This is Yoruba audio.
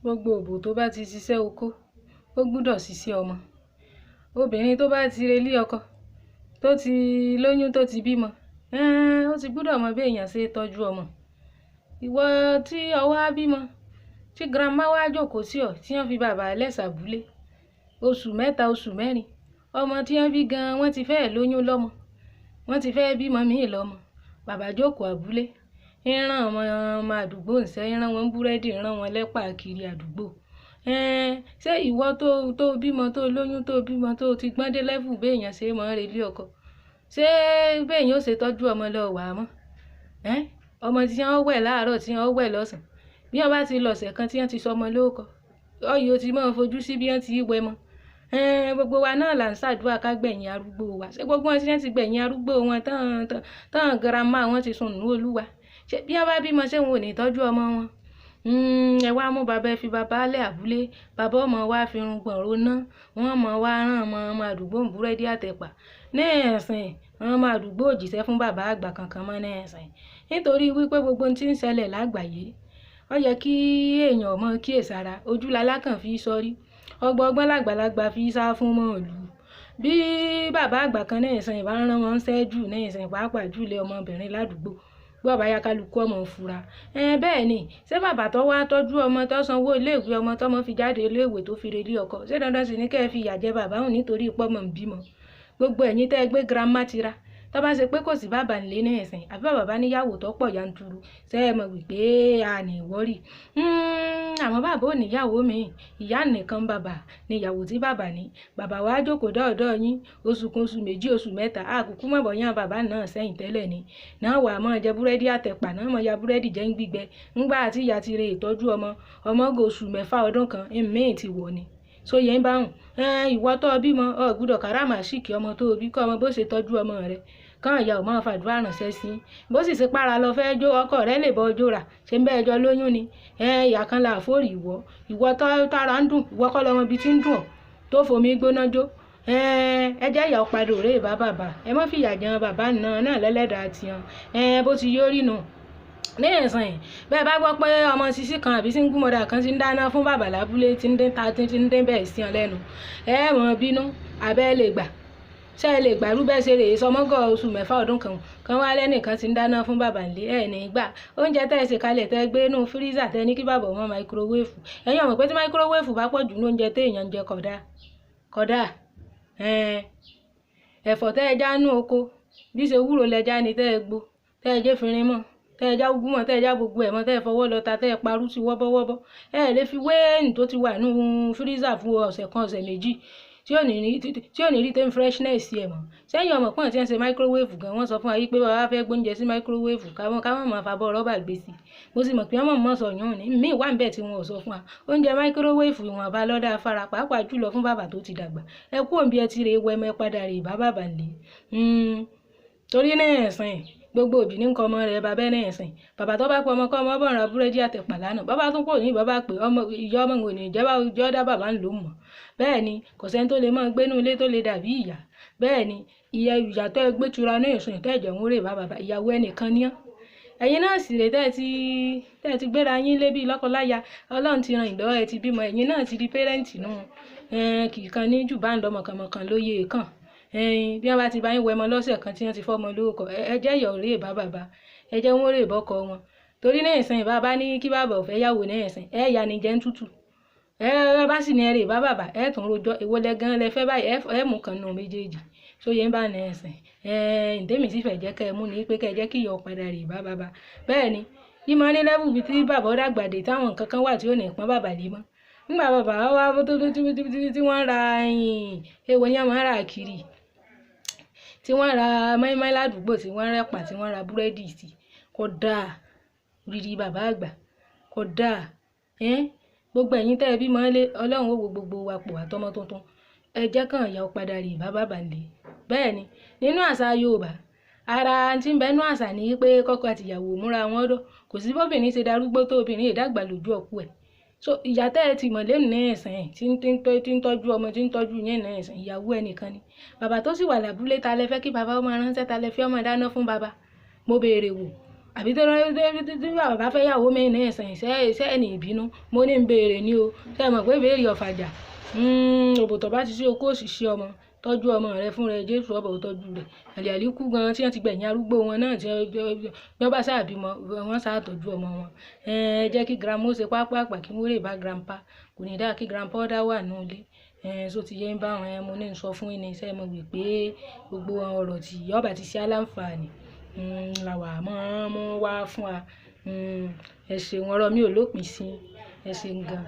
Gbogbo òbò tó bá ti ṣiṣẹ́ okó, ó gbúdọ̀ ṣiṣẹ́ ọmọ. Obìnrin tó bá ti relé ọkọ, tó ti lóyún, tó ti bímọ, ó ti gbúdọ̀ mọ bí èèyàn ṣe tọ́jú ọmọ. Ìwọ tí o wá bímọ, tí grandma wá jókòó sí ọ, tí wọ́n fi bàbá lẹ̀ ṣàbúlé, oṣù mẹ́ta, oṣù mẹ́rin, ọmọ tí wọ́n bí gan, wọ́n ti fẹ́ lóyún lọ́mọ, wọ́n ti fẹ́ bímọ míì lọ́mọ. Bàbá jókòó abúlé, ń rán ọmọ ọmọ àdúgbò ń ṣẹ́, ń rán wọn búrẹ́dì, ń rán wọn lẹ́pà kiri àdúgbò. Ṣé ìwọ tó bímọ, tó lóyún, tó bímọ, tó ti gbọ́n dé level bí èèyàn ṣe máa ń relé ọkọ? Ṣé bí èèyàn ó ṣe tọ́jú ọmọ lọ wà mọ́? Ọmọ tí wọ́n wẹ̀ láàárọ̀, tí wọ́n wẹ̀ lọ́sàn-án. Bí wọ́n bá ti lọ ọ̀sẹ̀ kan tí wọ́n ti sọ ọmọ lórúkọ, ọyọ́ ti máa ń fojú sí bí wọ́n ti wẹ mọ́. Gbogbo wa náà là ń ṣàdúrà ká gbẹ̀yìn arúgbó wa. Ṣé gbogbo wọn tí wọ́n ti gbẹ̀yìn arúgbó wọn tán, tán grandma wọn ti sùn nínú Olúwa? Ṣé bí wọ́n bá bímọ, ṣé wọn ò ní tọ́jú ọmọ wọn? Ẹ wá mú bàbá, ẹ fi bàbá lẹ̀ abúlé. Bàbá ọmọ wa fi irungbọ̀n roná. Wọ́n mọ̀ wá rán ọmọ ọmọ àdúgbò ń búrẹ́dì àtẹ̀pà. Ní ẹ̀sìn, àwọn ọmọ àdúgbò ò jíṣẹ́ fún bàbá àgbà kankan mọ́ ní ẹ̀sìn. Nítorí wípé gbogbo ohun tí ń ṣẹlẹ̀ lágbàyé, ó yẹ kí èèyàn mọ̀ kíyèsára. Ojú lalákàn fi sọrí. Ọgbọọgbọ́n làgbàlagbà fi sá fún mọ̀lú. Bí bàbá àgbà kan ní ìsìn bá ń rán wọn ṣẹ́ jù ní ìsìn, pàápàá jù lé ọmọbìnrin ládùúgbò, bí ọba ya kálukú ọmọ fura. Bẹ́ẹ̀ ni, ṣé bàbá tó wá tọ́jú ọmọ, tó sanwó ilé ìwé ọmọ, tó ọmọ fi jáde ilé ìwé tó fi relé ọkọ, ṣé dandan sì ni kí ẹ fi ìyà jẹ bàbá òun nítorí pé ọmọ ń bímọ? Gbogbo ẹ̀yin tẹ́ ẹ gbé grandma tira, tó bá ṣe pé kò sí bàbá nílé ní ìsìn, àbí bàbá bá níyàwó tó pọ̀ yanturu, ṣé ẹ mọ̀ wípé a ní worry? Àwọn bàbá ò níyàwó mi, ìyá nìkan bàbá ni ìyàwó tí bàbá ní. Bàbá wa jókòó dọ́ọ̀dọ́ yín, oṣù kan, oṣù méjì, oṣù mẹ́ta, a kúkú mọ̀ bóyá bàbá náà sẹ́yìn tẹ́lẹ̀ ni. Náà wà máa jẹ búrẹ́dì àtẹ̀pà, náà máa ya búrẹ́dì jẹ ń gbígbẹ. Ńgbà tí ìyá ti re ìtọ́jú ọmọ, ọmọ go oṣù mẹ́fà ọdún kan, ìmíì ti wọ̀ ni. So yẹn bá hùn. Ìwọ tó bímọ, o gbúdọ̀ káràmásìkí ọmọ tó bí, kọ́ ọmọ bó ṣe tọ́jú ọmọ rẹ. Kán ìyá ò máa fàdúrà ránṣẹ́ sí i. Bó sì ṣe pára lọ fẹ́ jó, ọkọ rẹ lè bọ́ ọjọ́ rà. Ṣé ń bẹ́ ẹjọ́ lóyún ni? Ìyá kan là fórí ìwọ. Ìwọ tó tara ń dùn, ìwọ kọ́ lọmọ ibi tí ń dùn ọ́, tó fomi gbóná jó. Ẹ jẹ́ ìyá ọ̀padà òré bá bàbá. Ẹ má fìyà jẹun bàbá náà náà lẹ́lẹ́dàá tiwọn. Bó ti yóò rí nù. Ní ìsìn, bẹ́ẹ̀ bá gbọ́ pé ọmọ sisi kan àbí single mother kan ti ń dáná fún bàbá lábúlé, tí ń dín ta, tí ń dín bẹ́ẹ̀ sí ọ lẹ́nu, ẹ mọ̀ bínú, àbẹ́ lè gbà. Ṣé ẹ lè gbà rú bẹ́ẹ̀ ṣe rèé sọmọ́gọ̀ oṣù mẹ́fà ọdún kan, kan wá lẹ́nìkan tí ń dáná fún bàbá nílé, ẹ ní gbà. Oúnjẹ tẹ́ ẹ ṣe kalẹ̀ tẹ́ ẹ gbé inú freezer tẹ́ ẹ ní kí bàbá ọmọ microwave. Ẹ̀yin ò mọ̀ pé tí microwave bá pọ̀ jù nínú oúnjẹ tí èèyàn ń jẹ kódà, kódà. Ẹ̀fọ́ tẹ́ ẹ já nínú oko, bí ṣe wúro lẹ já ni tẹ́ ẹ gbo, tẹ́ ẹ jẹ́ finrin mọ́, tẹ́ ẹ já úgú mọ́, tẹ́ ẹ já gbogbo ẹ̀ mọ́, tẹ́ ẹ fọwọ́ lọ ta, tẹ́ ẹ parú sí wọ́bọ́wọ́bọ́. Ẹ lè fi wé ẹni tó ti wà nínú freezer fún ọ̀sẹ̀ kan, ọ̀sẹ̀ méjì, tí ò ní rí, tí ò ní rí tame freshness ẹ̀ mọ́. Ṣẹ́yìn ọmọ pọ́n tí wọ́n ṣe microwave gan, wọ́n sọ fún wa wípé bàbá fẹ́ gbé oúnjẹ sí microwave, ká má máa fabọ́ rọ́bà gbé sí. Mo sì mọ̀ pé wọ́n mọ̀ sọ yún ní, ìmíì wà níbẹ̀ tí wọn ò sọ fún wa. Oúnjẹ microwave ìwọ̀nba lọ́dà afárá, pàápàá jùlọ fún bàbá tó ti dàgbà. Ẹ kú òǹbí ẹ ti rè wẹ mọ́ ẹ padà rè bá bàbá nílé. Torí náà ẹ̀sìn, gbogbo òbí ní ń kọ ọmọ rẹ̀ bàbá náà ẹ̀sìn. Bàbá tó bá pe ọmọ kọ́ ọmọ bọ̀ ra búrẹ́dì àtẹ̀pà lánàá. Bàbá tún kò ní bàbá pé ọmọ ìyá ọmọ ò ní jẹ́ bá jọ́ dá bàbá ń lò mọ̀. Bẹ́ẹ̀ ni, kò sẹ́ni tó lè máa gbénú ilé tó lè dàbí ìyá. Bẹ́ẹ̀ ni, ìyá ìyá tó ẹ gbé tura ní ìsìn tẹ́ ẹ̀jẹ̀ ń rè bá bàbá, ìyàwó ẹnìkan ni ọ́. Ẹ̀yin náà sì rè tẹ́ ẹ ti gbéra yín lé bí lọ́kọláya. Ọlọ́run ti ran ìlọ́, ẹ ti bímọ, ẹ̀yin náà ti di parent nù. Kì í kan ní jù bá ń lọ mọ̀kànmọ̀kàn lóye kan. Bí wọ́n bá ti bá yín wẹ ọmọ lọ́sẹ̀ kan tí wọ́n ti fọ́ ọmọ lórúkọ, ẹ jẹ́ ìyá òré bá bàbá, ẹ jẹ́ wọ́n rè bọ́kọ wọn. Torí ní ìsìn bàbá ní kí bàbá ò fẹ́ yàwó ní ìsìn, ẹ yà ni jẹ́ ń tútù. Ẹ bá sì ní ẹ rè bá bàbá, ẹ tún rojọ́, èwo lẹ gan lẹ fẹ́ báyìí, ẹ mú kan nù méjèèjì. Sóye ń bá ní ìsìn. Ǹtẹ́mi sì fẹ́ jẹ́ kí ẹ mú ni pé kí ẹ jẹ́ kí ìyá ọ̀padà rè bá bàbá. Bẹ́ẹ̀ ni, ìmọ̀ ní level bí tí bàbá dàgbà dé táwọn nǹkan kan wà tí ò ní pọ́n bàbá lé mọ́. Nígbà bàbá wá tó tí wọ́n ra ẹyin, èwo ni wọ́n máa ń rà kiri. Tí wọ́n ra mọ́ímọ́í ládùúgbò, tí wọ́n rẹ́pà, tí wọ́n ra búrẹ́dì sí. Kò dáa, rírí bàbá àgbà, kò dáa. Gbogbo ẹ̀yin tẹ́ ẹ bímọ lé, Ọlọ́run ó wo gbogbo wa pọ̀ àtọmọ tuntun. Ẹ jẹ́ kàn ìyá ọ̀padà rè bá bàbá nílé. Bẹ́ẹ̀ ni, nínú àṣà Yorùbá, ara tí ń bẹ nínú àṣà ni pé kọ́kọ àti ìyàwó múra wọn dọ̀. Kò sí bóbìnrin ṣe darúgbó tó obìnrin ìdàgbà lójú ọkọ ẹ̀. So ìyá tẹ́ ẹ ti mọ̀ lẹ́nu ní ẹ̀sìn, tí ń tọ́jú ọmọ, tí ń tọ́jú yín ní ẹ̀sìn, ìyàwó ẹnìkan ni. Bàbá tó sì wà lábúlé, ta lẹ fẹ́ kí bàbá ọmọ ránṣẹ́, ta lẹ fẹ́ ọmọ dáná fún bàbá? Mo béèrè wò. Àbí tí bàbá fẹ́ yàwó mi ní ìsìn, ṣé ẹ ní ìbínú? Mo ní ń béèrè ni o. Ṣé ẹ mọ̀ pé ìbéèrè ọ̀fàjà? Òbò tó bá ti ṣe okó ò sì ṣe ọmọ. Tọ́jú ọmọ rẹ fún rẹ, Jésù ọba ò tọ́jú rẹ̀. Àlè àlékún gan tí wọ́n ti gbẹ̀yìn arúgbó wọn náà tí wọ́n bá sáà bímọ, wọ́n sáà tọ́jú ọmọ wọn. Ẹ jẹ́ kí grandma ó ṣe pápàpá kí wọ́n lè bá grandpa. Kò ní dáa kí grandpa ó dá wà nínú ilé. Ṣó ti yé ń bá wọn? Mo ní ń sọ fún yín ní, ṣé ẹ mọ̀ wípé gbogbo ọ̀rọ̀ tí ọba ti ṣe aláǹfààní, làwà máa ń mú wá fún wa. Ẹ ṣeun, ọ̀rọ̀ mi ò lópin sí. Ẹ ṣeun gan.